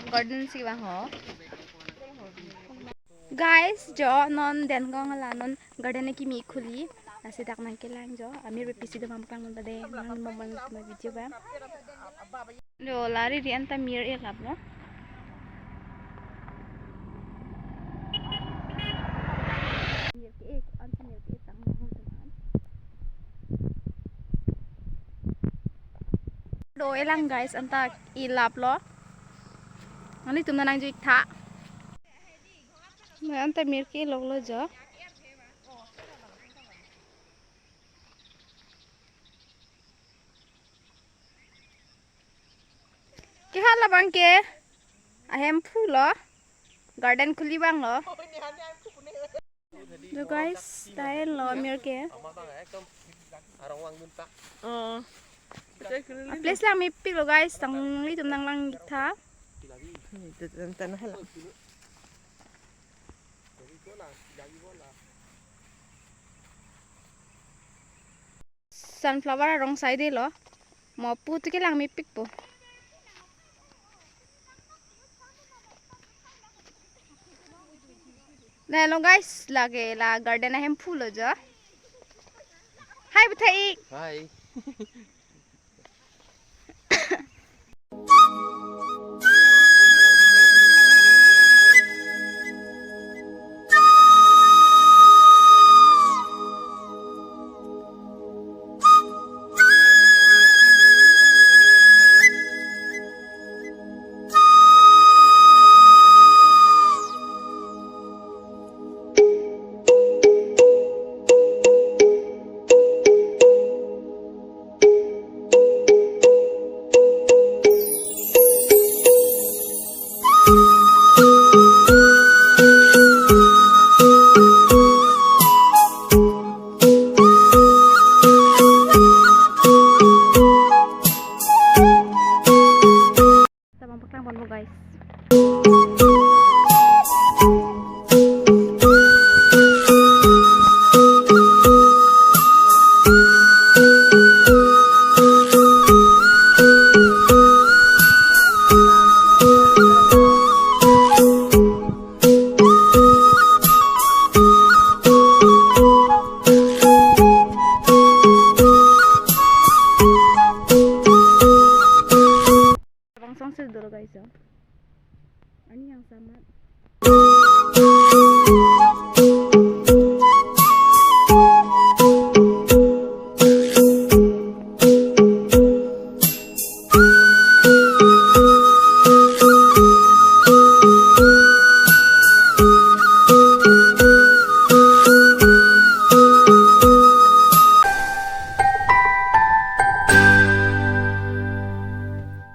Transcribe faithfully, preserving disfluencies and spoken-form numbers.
Garden si vang ho. Guys, jo non Denkong la non garden kimi khuli. Lasi dak nangkelang jo. Amir pisi do mampang non bade non momon ma video bang. Jo lari di anta mir e lap lo. Mir ke e, anta mir ke e tang mo teman. Do-elang guys, anta ilap lo. Nanglitum nangjui tha. Anta mir ke lok lo jo. Ke hala bang ke? Ahemphu lo. Garden khuli bang lo. Jo guys, ta-en lo mir ke. Arong vang dun ta. Oh. A place lang mepik lo guys, nanglitum nanglang tha. Sunflower arong side lo. Mo pu tu kelang mepik po. Nai lo guys, lake la garden ahemphu lo jo. Hi, Bethai. Hi.